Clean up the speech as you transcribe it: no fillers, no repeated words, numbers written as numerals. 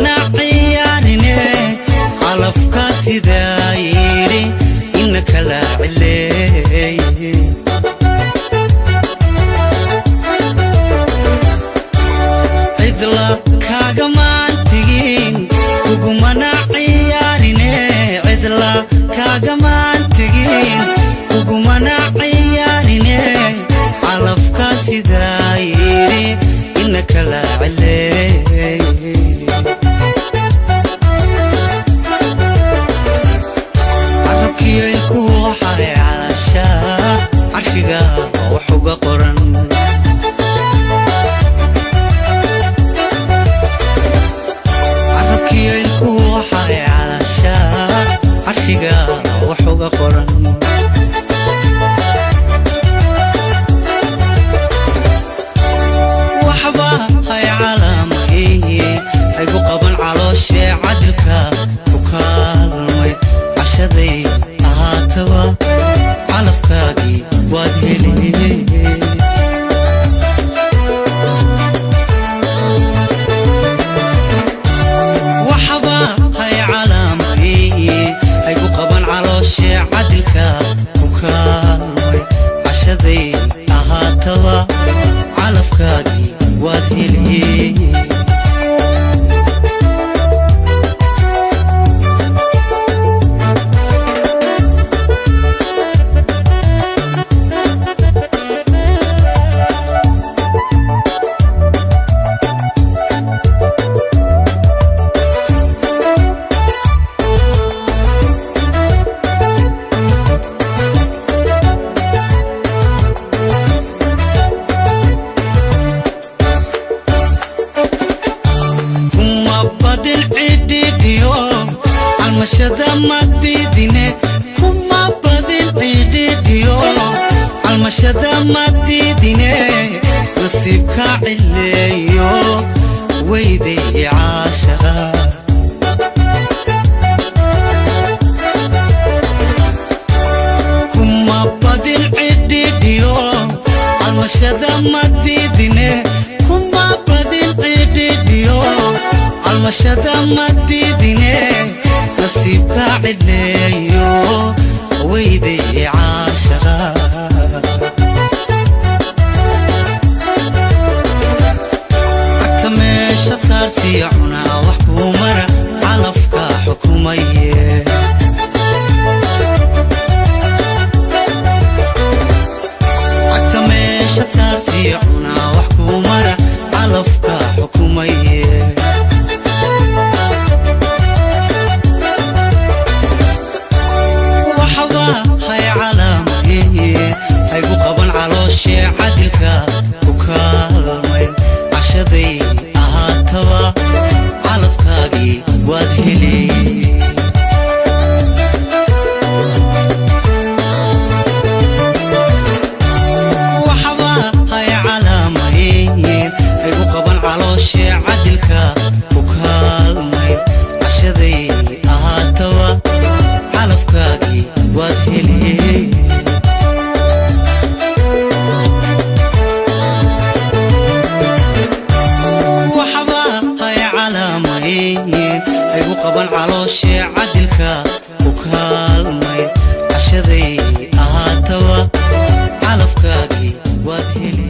Kugumana ciyaarine calafka sidaa yidhi ina kala cileeye. Cidla kaagamaan tegin, kugumana ciyaarine, cidla kaagamaan tegin, kugumana ciyaarine calafka sidaa yidhi ina kala cileeye. Carabkiyo ilkuhu waxay calaashaa carshiga wax uga qoran. Carabkiyo ilkuhu waxay calaashaa carshiga wax uga qoran. Waxba hay calaamaye haygu qaban calooshee cadilka ku kaalmay, cashaday ahaataba calafkaagii waad heli. Waxba hay calaamaye haygu qaban calooshee cadilka ku kaalmay, cashaday ahaataba calafkaagii waad heli. Kuma badin cidhidhiyo calmashada madiidine, kuma badin cidhidhiyo calmashada madiidine, nasiibka cileeyo weyday caashaqa. Kuma badin cidhidhiyo calmashada madiidine, kuma badin cidhidhiyo calmashada madiidine, nasiibka cileeyo weyday caashaqa. Agta meesha saartiya cunaa wax kuu mara calafka xukumaye. Agta meesha saartiya cunaa wax kuu mara calafka xukumaye. Waxba hay calaamaye haygu qaban calooshee cadilka ku kaalmayn, cashaday ahaataba calafkaagii waad heli. Waxba hay calaamayn haygu qaban calooshee cadilka ku kaalmayn, cashaday ahaataba calafkaagii waad heli. Waxba hay calaamayn haygu qaban calooshee cadilka ku kaalmayn, cashaday ahaataba calafkaagii waad heli.